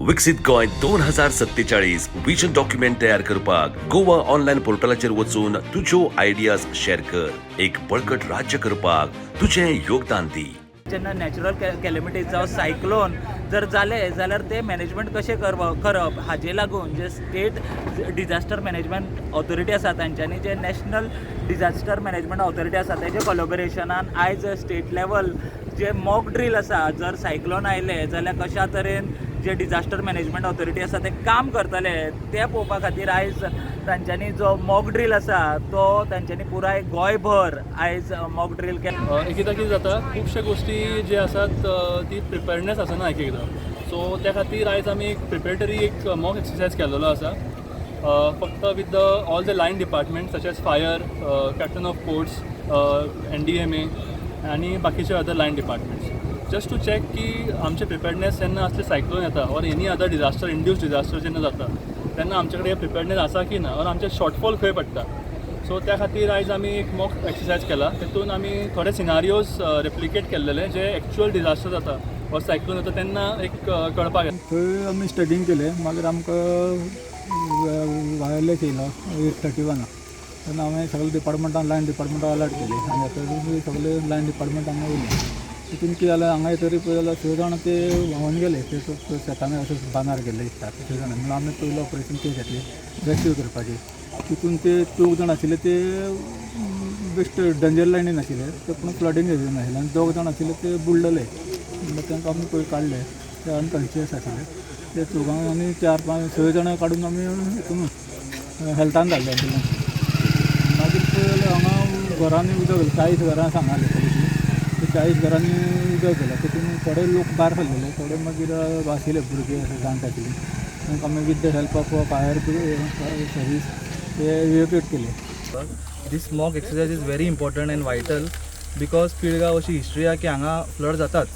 विकसीत Goa 2047 vision document तयार करपाक गोवा ऑनलायन पोर्टलाचेर वचून तुज्यो आयडियाज शेअर कर. एक बळकट राज्य करपाक तुजें योगदान दी. जेन्ना नॅचरल कॅलेमिटीज जावं सायक्लोन जर जाले जाल्यार ते मॅनेजमेंट कशें करप हाजे लागून जे स्टेट डिझास्टर मॅनेजमेंट ऑथॉरिटी आसा तांच्यांनी, जे नॅशनल डिझास्टर मॅनेजमेंट ऑथॉरिटी आसा तेजे कोलॅबोरेशनान आयज स्टेट लेवल जे मॉक ड्रील आसा, जर सायक्लोन आयले जाल्यार कशा तरेन जे डिझास्टर मॅनेजमेंट ऑथॉरिटी आसा ते काम करतले ते पळोवपा खातीर आयज तांच्यांनी जो मॉक ड्रील आसा तो तांच्यांनी पुराय गोंयभर आयज मॉक ड्रील केला. एक एकदां कितें जाता, खुबशे गोश्टी जे आसात ती प्रिपेरनेस आसना एक एकदां. सो त्या खातीर आयज आमी एक प्रिपेरेटरी एक मॉक एक्सरसायज केलेलो आसा, फक्त with the all the line department such as fire, captain of ports, NDMA आनी बाकीचे other line departments, just to check की आमचे प्रिपेरनेस जेन्ना असले सायक्लोन येता or any other disaster, induced disaster जेन्ना जाता तेन्ना आमचे कडेन प्रिपेरनेस आसा की ना ऑर आमचे शॉर्टफॉल खंय पडटा. सो त्या खातीर आयज आमी एक मॉक एक्सरसायज केला. तेतून आमी थोडे सिनारियोज रेप्लिकेट केल्लेले जे एक्चुअल डिजास्टर जाता ऑर सायक्लोन जाता तेन्ना एक कळपाक येता. थंय आमी स्टडींग केलें. मागीर आमकां वायरलेस येयलो 8:31. तेन्ना हांवें सगळे डिपार्टमेंटान, लायन डिपार्टमेंटाक अलर्ट केले आनी आतां सगळे लायन डिपार्टमेंट हांगा येयले. तितून कितें जालें, हांगा येतरी पळय जाल्यार स जाणां ते व्हांवन गेले. ते शेतान अशें बांदार गेल्ले दिसता ते स जाणां. म्हणून आमी पयलो ऑपरेशन तें घेतलें, रेस्क्यू करपाचें. तितून ते चौग जाण आशिल्ले ते बेश्ट डेंजर लायनीन आशिल्ले ते, पूण फ्लडींग हेजेर नाशिल्ले आनी दोग जाण आशिल्ले ते बुडलेले. म्हणल्यार तांकां आमी पयलीं काडले. ते अनकॉन्शियस आशिल्ले. ते चौगांक आनी चार, पांच, स जाणां काडून आमी हितून हेल्थान धाडले एम्बुलन्स. मागीर पळय जाल्यार हांगा घरांनी उदक गेलें. 40 घरां सांगाले पयलीं. ते 40 घरांनी उदक गेलें. तितून थोडे लोक भायर सरलेले, थोडे मागीर आशिल्ले, भुरगे अशे जाणटे आशिल्ले. तांकां आमी with the help of fire service ते इवेक्युएट केले. This mock exercise is very important and vital because Pilgaon अशी हिस्ट्री आहा की हांगा फ्लड जाताच.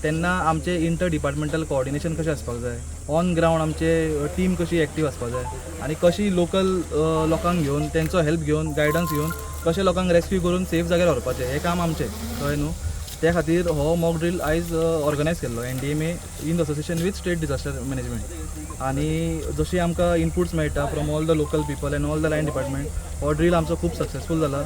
तेन्ना आमचें इंटर डिपार्टमेंटल कोऑर्डिनेशन कशें आसपाक जाय, ऑन ग्रावंड आमचे टीम कशी एक्टीव आसपाक जाय आनी कशी लोकल लोकांक घेवन, तेंचो हेल्प घेवन, गायडन्स घेवन कशें लोकांक रेस्क्यू करून सेफ जाग्यार व्हरपाचें हें काम आमचें, कळ्ळें न्हू? त्या खातीर हो मॉक ड्रील आयज ऑर्गनायज केल्लो NDMA in association with state disaster management. आनी जशी आमकां इनपुट्स मेळटा from all the local people and all the line department, हो ड्रील आमचो खूब सक्सेसफूल जाला.